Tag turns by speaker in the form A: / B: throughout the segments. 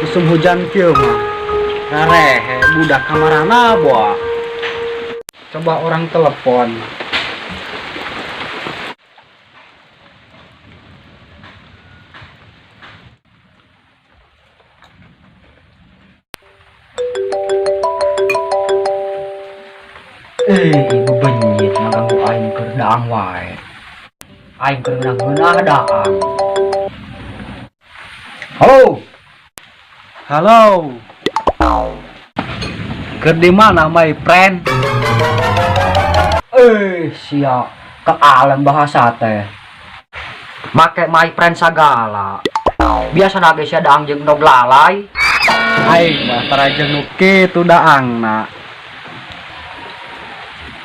A: Usum hujan kieu mah. Rarehe budak kamarana boa. Coba orang telepon.
B: Eh, ibu benyit ngaganggu aing keur daang wae. Aing keur ngeunah daang. Halo.
A: Halo. Keur di mana my friend?
B: Eh, sia ke alam bahasa teh. Make my friend sagala. Biasa ge sia daang jeung nog lalai.
A: Aing mah tara jeung nu kitu daangna.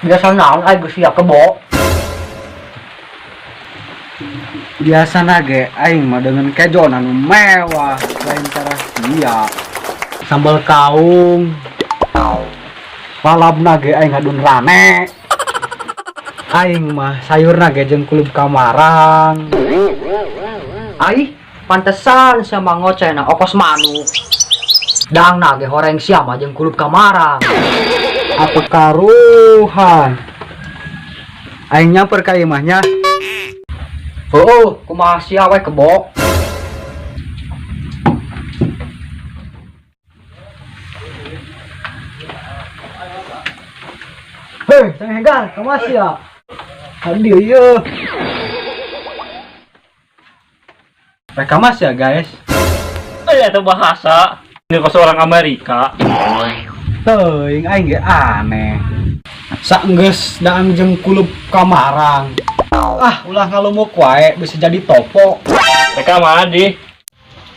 B: Biasa naon aing geus sia kebo.
A: Biasana ge aing mah dengan kejo anu mewah lain cara sia. Sambal kaung. Lalabna ge aing ngadun rane. Aing mah sayurna ge jeung kulub kamarang.
B: Ai, pantesan sia mah ngocehna okos manuk. Daangna ge horeng sia mah jeung kulub kamarang.
A: Apa karuhan? Aing nyamper ka imahnya.
B: Heuh, kumaha sia we kebo.
A: Hei, Sang Hegar, kumaha sia? Hadir ieu. Rek kumaha sia, guys?
C: Eh, eta bahasa. Ini kos orang Amerika.
A: Teuing aing ge aneh. Saenggeus daang jeung kulub kamarang. Ah, ulah ngalumuk wae bisa jadi topo.
C: Rek mana di?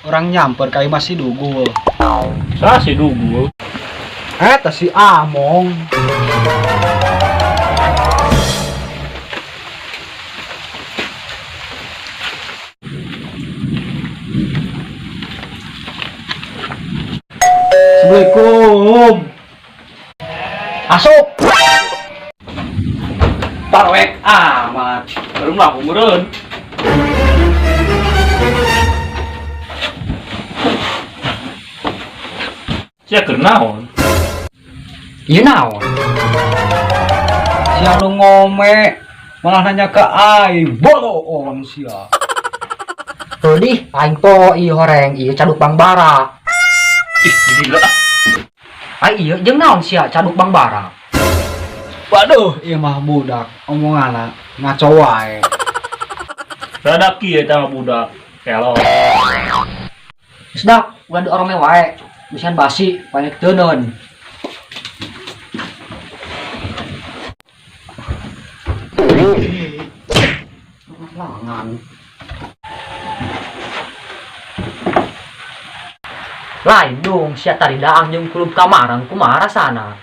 A: Orang nyamper ka imah si Dugul.
C: Saha si Dugul?
A: Eta si Among. Assalamualaikum.
B: Asup.
A: Parwek amat.
C: Belum lah, meureun. Sia keur naon?
B: Ieu naon?
A: Sia nu ngome malah nanya ke aing, boloon sia.
B: Teuh aing po ieu horeng ieu caduk Bang Bara.
C: Ih, gila.
B: Ai ieu jeung naon sia caduk Bang Bara?
A: Waduh, ieu mah budak omonganna ngaco wae.
C: Rada kieu eta mah budak. Kelo.
B: Geus dak, ulah diorome wae. Bisian basi, panik teuneun. Langan. Lain dong, sia tadi daang jeung kulub kamarang kumaha rasana?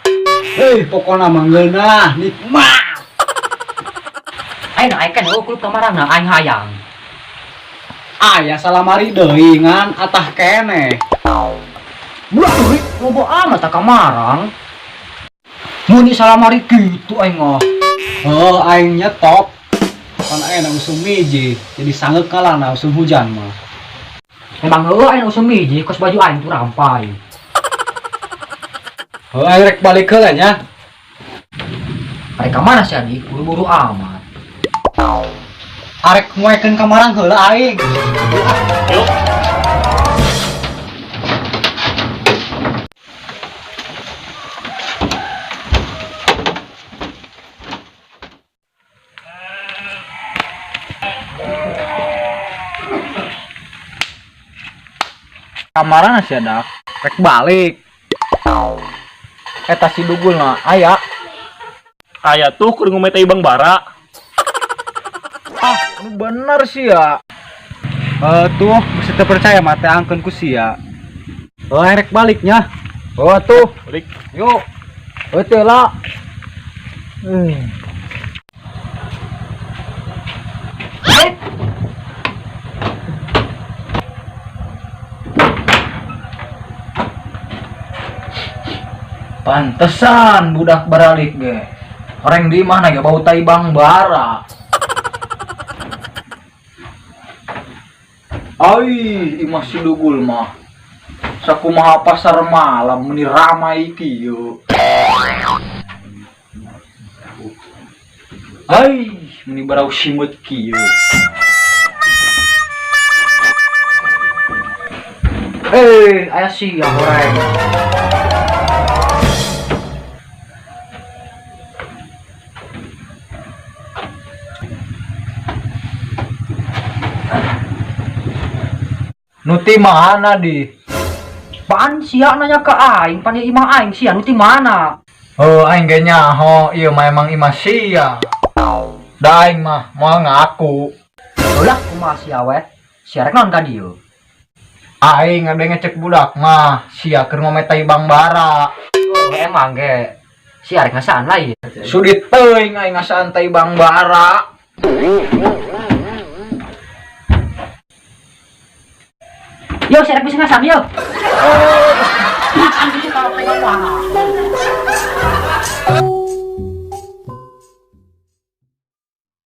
A: Hei, pokona mah ngeunah, nikmat.
B: Aing aing kan eueuh kulub kamarang na aing hayang.
A: Aya salamari deui ngan atah keneh.
B: Budak euy, loba amat tah kamarang. Mun salamari kitu aing mah.
A: Heuh, aing nyetop. Pan ayeuna usum miji, jadi sangeuk kalana usum hujan mah.
B: Emang heueuh aing usum miji kos baju aing tuh rampai.
A: Heuh, aing rek balik heula nya.
B: Arek ka mana sia di? Buru-buru amat.
A: Arek moekeun kamarang heula aing.
C: Yuk.
A: Kamarana sia dak? Rek balik. Eta si Dugul na aya.
C: Aya tuh keur ngomeh teh Bang Bara.
A: Ah, nu bener sia. Tuh bisa teu percaya mah teh angkeun ku sia. Oh, rek baliknya. Oh tuh,
C: Balik.
A: Yuk. Oh teh lah.
B: Pantesan budak baralik ge. Horeng di mana ge bau tai Bang Bara. Ai, imah si Dugul mah.
A: Sakumaha pasar malam meni ramai kieu. Ai, meni barau simeut kieu.
B: Eh, aya sia goreng.
A: Nu ti mana di?
B: Pan sia nanya ke aing, pan ieu imah aing sia nu ti mana?
A: Oh, aing ge nyaho, ieu mah emang imah sia. Da aing mah moal ngaku.
B: Ulah kumaha sia we? Sia rek naon ka dieu?
A: Aing ngade ngecek budak mah, sia keur ngometai Bang Bara.
B: Oh, emang ge. Sia rek ngasaan lain.
A: Sudit teuing aing ngasaan tai Bang Bara.
B: Yo, sia rek bisa ngasaan yo.
A: Oh,